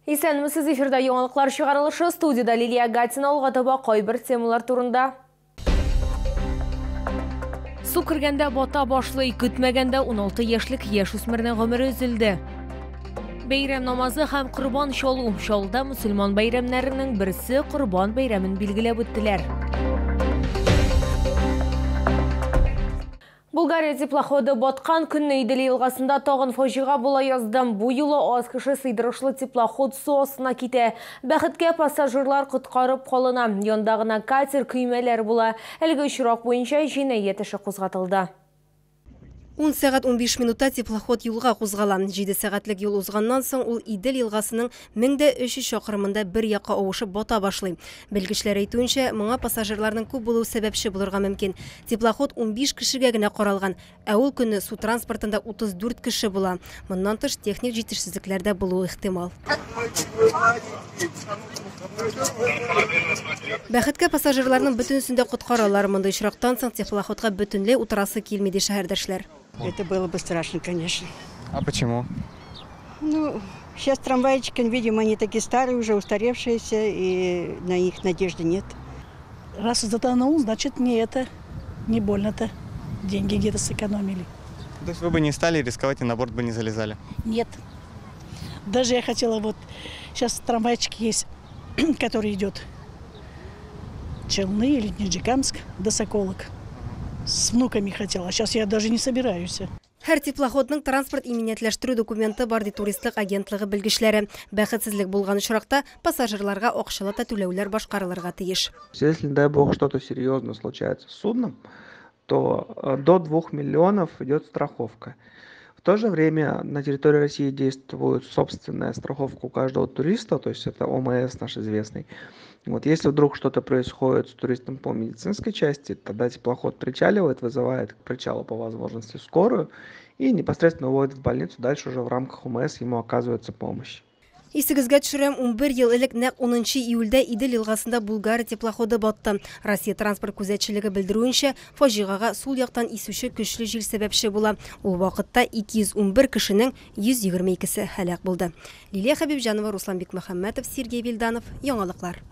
Исәнмесез, эфирда яңалыклар чыгарылышы, студияда Лилия Гатина. Алга таба кайбер темалар турында. Су кергәндә бата башлый, көтмәгәндә 16 яшьлек яшүсмернең гомере өзелде. Бәйрәм намазы һәм корбан чалу. Чаллыда мөселман бәйрәмнәренең берсе Корбан бәйрәмен билгеләп үттеләр. Булгария теплоходы баткан көнне Идел елгасында тагын фаҗига була язды. Бу юлы аз кеше сыйдырышлы теплоход су астына китә. Бәхеткә, пассажирлар коткарып калына. Янда гына катер, көймәләр була. Әлеге очрак буенча җинаять эше кузгатылды. 10 сәгать 15 минутта теплоход юлга кузгала. 7 сәгатьлек юл узганнан соң ул Идел елгасының 1300 чакрымында бер якка авышып бата башлый. Белгечләр әйтүенчә, моңа пассажирларның күп булуы сәбәпче булырга мөмкин. Теплоход 15 кешегә генә каралган, ә ул көнне су транспортында 34 кеше була. Моннан тыш техник җитешсезлекләр дә булуы ихтимал. Бәхеткә, пассажирларның бөтенесен дә коткаралар. Мондый очрактан соң теплоходка бөтенләй утырасы килми, ди шәһәрдәшләр. Это было бы страшно, конечно. А почему? Ну, сейчас трамвайчики, видимо, они такие старые уже, устаревшиеся, и на них надежды нет. Раз затонул, значит, не это, не больно-то. Деньги где-то сэкономили. То есть вы бы не стали рисковать и на борт бы не залезали? Нет. Даже я хотела, вот сейчас трамвайчик есть, который идет Челны или Нижнекамск до Соколок. С внуками хотела, а сейчас я даже не собираюсь. Һәр теплоходның транспорт иминиятләштерү документы бар, ди туристлык агентлыгы белгечләре. Бәхетсезлек булган очракта пассажирларга акчалата түләүләр башкарылырга тиеш. Если, не дай бог, что-то серьезно случается с судном, то до 2 миллионов идет страховка. В то же время на территории России действует собственная страховка у каждого туриста, то есть это ОМС наш известный. Вот, если вдруг что-то происходит с туристом по медицинской части, тогда теплоход причаливает, вызывает к причалу по возможности скорую и непосредственно уводит в больницу. Дальше уже в рамках ОМС ему оказывается помощь. Исегезгә төшерәм, 11 ел элек нәкъ 10 июльдә Идел елгасында Булгария теплоходы батты. Россия транспорт күзәтчелеге белдерүенчә, фаҗигагә сул яктан исүче көчле җил сәбәпче була. Ул вакытта 211 кешенең 122-се һәлак булды. Лилия Хәбибҗанова, Руслан Бикмөхәммәтов, Сергей Вильданов. Яңалыклар.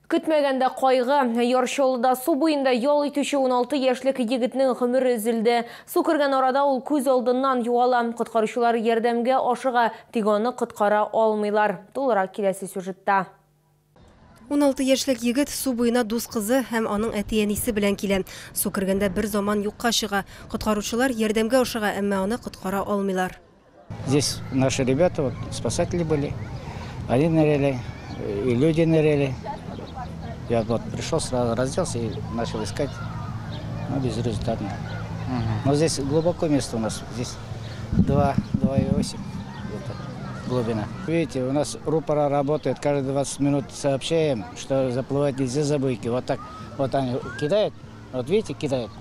Көтмәгәндә кайгы. Яр Чаллыда су буенда ял итүче 16 яшьлек егетнең гомере өзелде. Су кергән арада ул күз алдыннан югала. Коткаручылар ярдәмгә ашыга, тик аны коткара алмыйлар. Тулырак киләсе сюжетта. 16 яшьлек егет су буена дус кызы һәм аның әти-әнисе белән килә. Су кергәндә бер заман юкка чыга. Коткаручылар ярдәмгә ашыга, әмма аны коткара алмыйлар. Здесь наши ребята, вот, спасатели были. Они ныряли, и люди ныряли. Я вот пришел, сразу разделся и начал искать, но безрезультатно. Но здесь глубоко место у нас, здесь 2,8 где-то глубина. Видите, у нас рупора работает, каждые 20 минут сообщаем, что заплывать нельзя за буйки. Вот так вот они кидают, вот видите, кидают.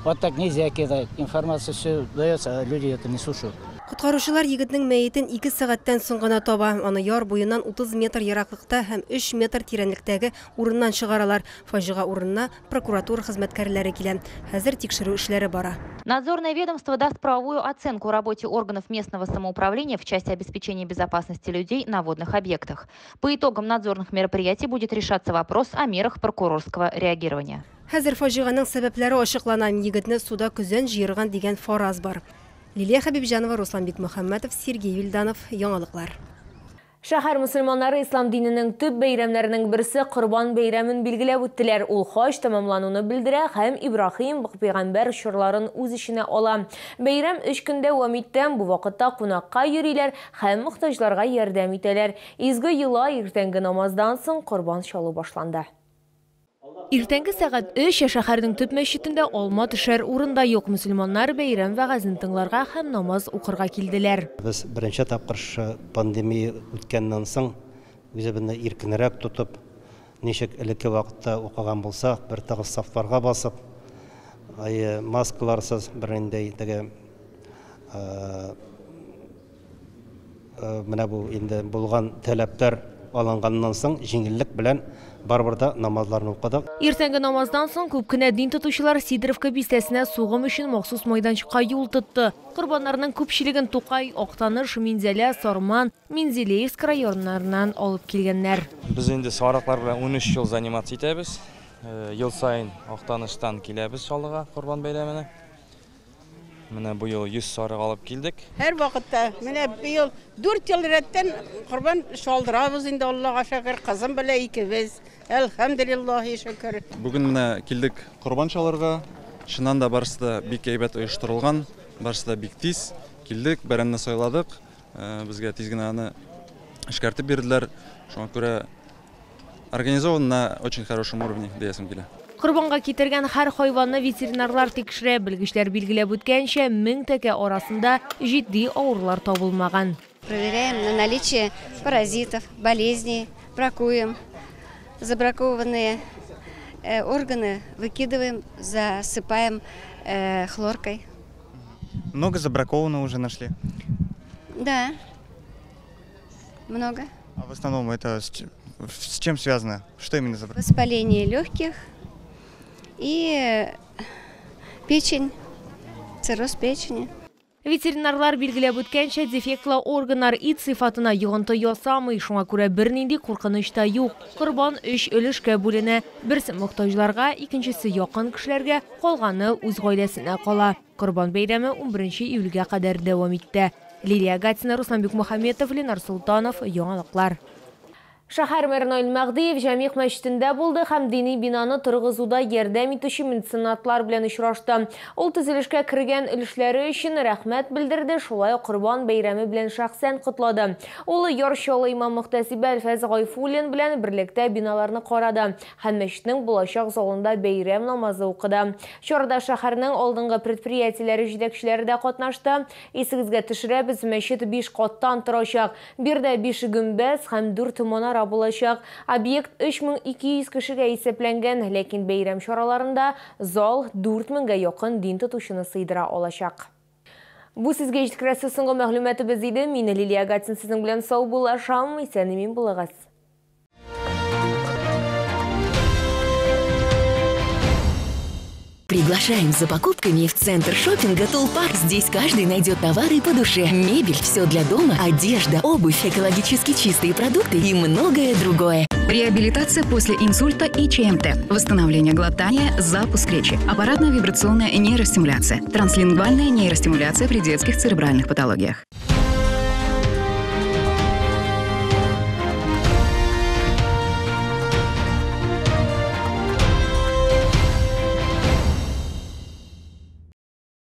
Вот так нельзя кидать. Информация все дается, а люди это не слушают. Коткаручылар егетнең мәетен 2 сәгатьтән соң гына таба. Аны яр буеннан 30 метр ераклыкта һәм 3 метр тирәнлектәге урыннан чыгаралар. Фаҗига урынына прокуратура хезмәткәрләре килә. Хәзер тикшерү эшләре бара. Надзорное ведомство даст правовую оценку работе органов местного самоуправления в части обеспечения безопасности людей на водных объектах. По итогам надзорных мероприятий будет решаться вопрос о мерах прокурорского реагирования. Хәзер фаҗиганың сәбәпләре ачыклана. Егетне суда көзән җыерган дигән фараз бар. Лилия Хәбибҗанова, Руслан Бикмөхәммәтов, Сергей Вильданов. Яңалыклар. Шәһәр мөселманнары ислам диненең төп бәйрәмнәренең берсе Корбан бәйрәмен билгеләп үттеләр. Ул хаҗ тәмамлануны белдерә һәм Ибраһим пәйгамбәр чорларын үз эченә ала. Бәйрәм 3 көн дәвам итте. Бу вакытта кунакка йөриләр һәм мохтаҗларга ярдәм итәләр. Изге йола иртәнге намаздан соң корбан чалу башланды. Иртәнге сәгать 3 шәһәрнең төп мәчетендә алма төшәр урында юк. Мөселманнар бәйрәм вәгазен тыңларга һәм намаз укырга килделәр. Без беренче тапкыр шушы пандемия үткәннән соң үзебезне иркенрәк тотып, ничек элекке вакытта укыган булсак, бер тыгыз сафларга басып, маскаларсыз бернинди теге, менә бу инде булган таләпләр алынганнан соң җиңеллек белән барыбер дә намазларны укыдык. Иртәнге намаздан соң күп кенә дин тотучылар Сидоровка бистәсенә сугым өчен махсус майданчыкка юл тотты. Корбаннарның күпчелеген Тукай, Актаныш, Минзәлә, Сарман, Менделеевск районнарыннан алып килгәннәр. Без инде сарыклар белән 13 ел заниматься итәбез. Ел сайын Актаныштан киләбез Чаллыга Корбан бәйрәменә. Менә бу ел 100 сарык алып килдек. Һәр вакытта менә быел 4 ел рәттән корбан чалдырабыз инде, Аллага шөкер, кызым белән икебез. Әлхәмдүлиллаһи шөкер. Бүген менә килдек корбан чалырга. Чыннан да барысы да бик әйбәт оештырылган, барысы да бик тиз. Килдек, бәрәнне сайладык. Безгә тиз генә аны эшкәртеп бирделәр. Шуңа күрә организован на очень хорошем уровне диясем килә. Корбанга китергән һәр хайванны ветеринарлар тикшерә. Белгечләр билгеләп үткәнчә, 1000 тәкә арасында җитди авырулар табылмаган. Проверяем на наличие паразитов, болезней, бракуем. Забракованные органы выкидываем, засыпаем хлоркой. Много забракованного уже нашли? Да, много. А в основном это с чем связано? Что именно забракованное? Воспаление легких и печень, цирроз печени. Ветеринарлар билгеләп үткәнчә, дефектлы органнар ит сыйфатына йогынты ясамый, шуңа күрә бернинди куркыныч та юк. Корбан 3 өлешкә бүленә. Берсе мохтаҗларга, икенчесе якын кешеләргә, калганы үз гаиләсенә кала. Корбан бәйрәме 11 июльгә кадәр дәвам итте. Лилия Гатина, Руслан Бекмухаметов, Ленар Султанов, Яңалыклар. Шәһәр мэры Наил Мәһдиев Җәмигъ мәчетендә булды һәм дини бинаны торгызуда ярдәм итүче меценатлар белән очрашты. Ул төзелешкә кергән өлешләре өчен рәхмәт белдерде, шулай ук Корбан бәйрәме белән шәхсән котлады. Ул Яр Чаллы имам мөхтәсибе Әлфәз Гайфуллин белән берлектә биналарны карады һәм мәчетнең булачак залында бәйрәм намазы укыды. Чарада шәһәрнең алдынгы предприятиеләре җитәкчеләре дә катнашты. Исегезгә төшерәбез, мәчет 5 каттан торачак. Биредә 5 гөмбәз һәм 4 манара булачак. Объект 3200 кешегә исәпләнгән, ләкин бәйрәм чараларында зал 4000гә якын дин тотучыны сыйдыра алачак. Бу сезгә җиткерәсе соңгы мәгълүматыбыз иде. Мин Лилия Гатин сезнең белән саубуллашам. Исән-имин булыгыз. Приглашаем за покупками в центр шопинга «Тулпар». Здесь каждый найдет товары по душе. Мебель, все для дома, одежда, обувь, экологически чистые продукты и многое другое. Реабилитация после инсульта и ЧМТ. Восстановление глотания, запуск речи. Аппаратно-вибрационная нейростимуляция. Транслингвальная нейростимуляция при детских церебральных патологиях.